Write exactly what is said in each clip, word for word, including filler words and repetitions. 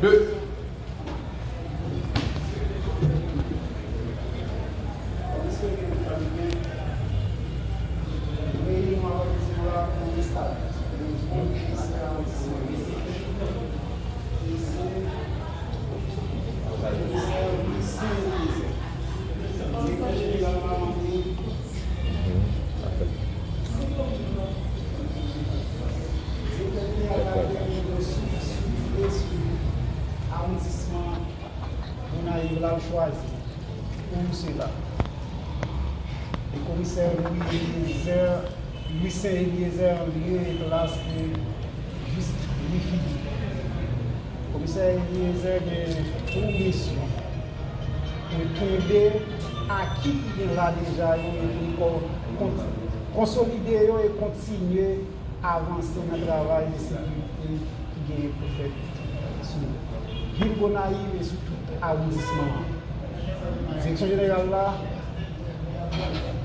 Deux. Gonayiv la l chwazi pou misye la. E komisè Louis Eliezer, Louis Saint Eliezer André e plas de Juste Louis Philippe. Komisè Eliezer gen pou misyon pou kenbe aki ki gen la deja yo e pou l kon- konsolide yo e kontinye avanse nan travay de sekirite ki genyen pou fèt sou vil Gonayiv e sou tout awondisman an. Direksyon jeneral la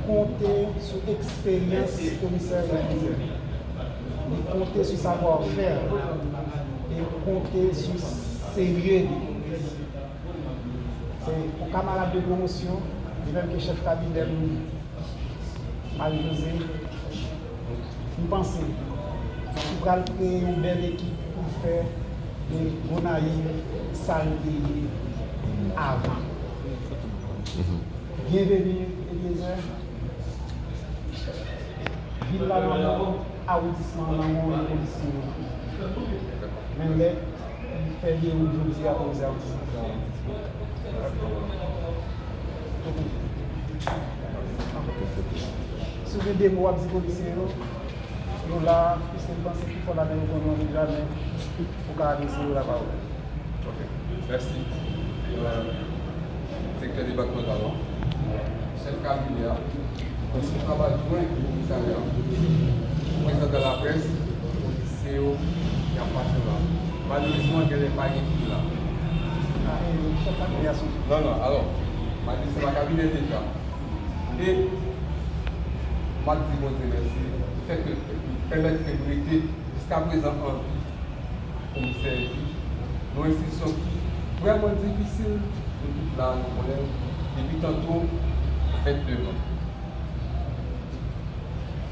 konte sou eksperyans komisè Eliezer. Li konte sou savwa fè l e konte sou serye li. Se yon kamarad de pwomosyon, li menm ke chèf kabinè m, Marie José, m panse ki pral kreye yon bèl ekip pou fè de Gonayiv sa l te ye avan. Byenveni, Eliezer. Vil la nan men w, awondisman an nan men w, e polisye yo. Men lè li fè de ou jodi a, polisye a di. Si w gen de mo w ap di polisye yo, nou la, piske m panse pi fò ladan yo konnen w deja, men ou ka adrese yo lapawòl. Ok. Mèsi. Euh, direktè depatmantal la, chèf kabinè a, responsab adjwen komisarya, reprezantan laprès, polisye yo, y ap pase la. Malerezman, genlè pa gen fil la. Ah, e chèf kabinè a sou. Non, non, alò, m a di se pa kabinè deja. E m ap di Bondye mèsi, di fèt ke l pèmèt ke m rete jiskaprezan an vi pou m sèvi yon enstitisyon ki vrèman difisil, nou tout la, nou konnen, depi tanto venndevan.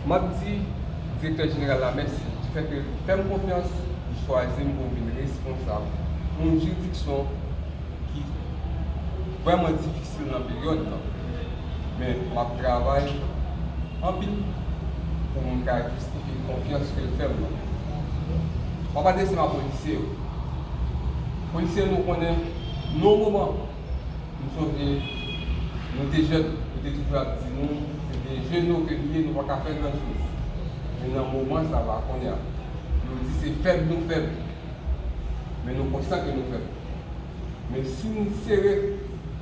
M ap di direktè jeneral la mèsi, di fèt ke li fè m konfyans, li chwazi m pou m vin responsab yon jiridiksyon ki vrèman difisil nan peryòd lan. Men, m ap travay anpil pou m ka jistifye konfyans ke l fè m nan. M ap adrese m a polisye yo. Polisye yo, nou konnen, nan yon moman, m sonje, nou te jèn, nou te toujou ap di nou, se de jeno ke n ye, nou pa ka fè gran choz. Men nan moman sa la, kounye a, nou di se fèb nou fèb. Men nou konsyan ke nou fèb. Men si n sere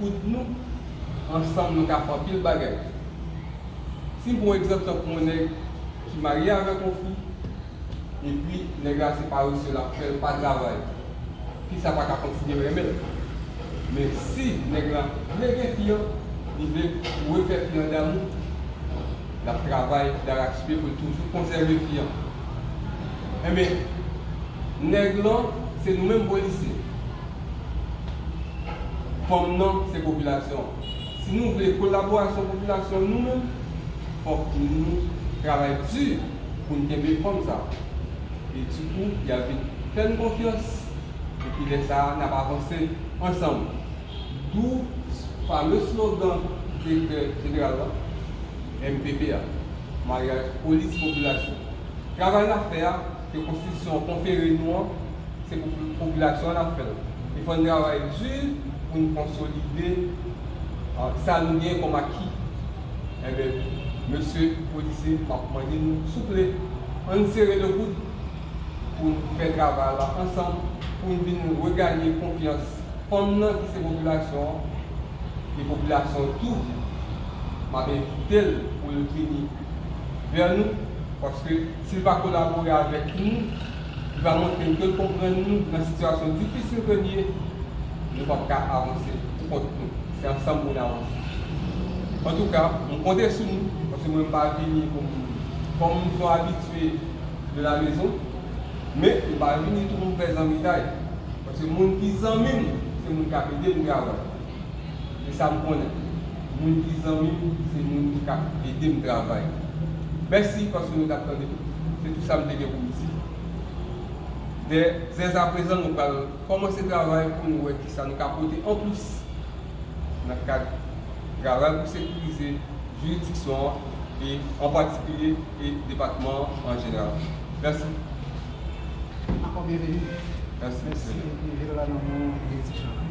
koud nou, ansanm nou ka fè anpil bagay. Si m pran yon egzanp tankou yon nèg ki marye avèk yon fi, epi nèg la se parese l ap fè, l pa travay, fi sa pa ka kontinye renmen l. Men si nèg la vle gen fi an, li vle refè fi an damou, l ap travay darachpye pou l toujou konsève fi an. Enben, nèg lan, se nou menm polisye. Fanm nan, se popilasyon an. Si nou vle kolaborasyon popilasyon nou menm, fòk nou travay di pou n kenbe fanm sa. E dikou, y a vin fè n konfyans. Epi lè sa a, n ap avanse ansanm. Dou fame slogan direktè jeneral la, M P P a, maryaj polis popilasyon. Travay n ap fè a, ke konstitisyon an konfere nou an, se pou popilasyon an n ap fè l. E fò n travay di pou n konsolide, ah, sa nou genyen kòm aki. Enben, mesye polisye, m ap mande nou, souple, ann sere le koud pou n fè travay la ansanm, pou n vin reganye konfyans fanm nan ki se popilasyon an, e popilasyon an tou, m ap envite l pou l vini vè nou, paske si l pa kolabore avèk nou, li pa montre n ke l konprann nou nan sitiyasyon difisil ke n ye, nou p ap ka avanse pou kont nou. Se ansanm pou n avanse. Antouka, m konte sou nou, paske mwen m pa vini pou m, kòm m se yon abitye de la maison, men m pa vini tou pou m fè zanmitay. Paske moun ki zanmi m, se moun k ap ede m travay. E sa m konnen. Moun ki zanmi m, se moun k ap ede m travay. Mèsi paske nou t ap tande m. Se tout sa m te gen pou m di. Dè zèz aprezan, nou pral kòmanse travay pou nou wè kisa nou ka pote anplis nan kad travay pou sekirize jiridiksyon an e an patikilye e depatman an an jeneral. Mèsi. Ankò byenveni. Mèsi. Mèsi. Epi vin la nan non jiridiksyon an.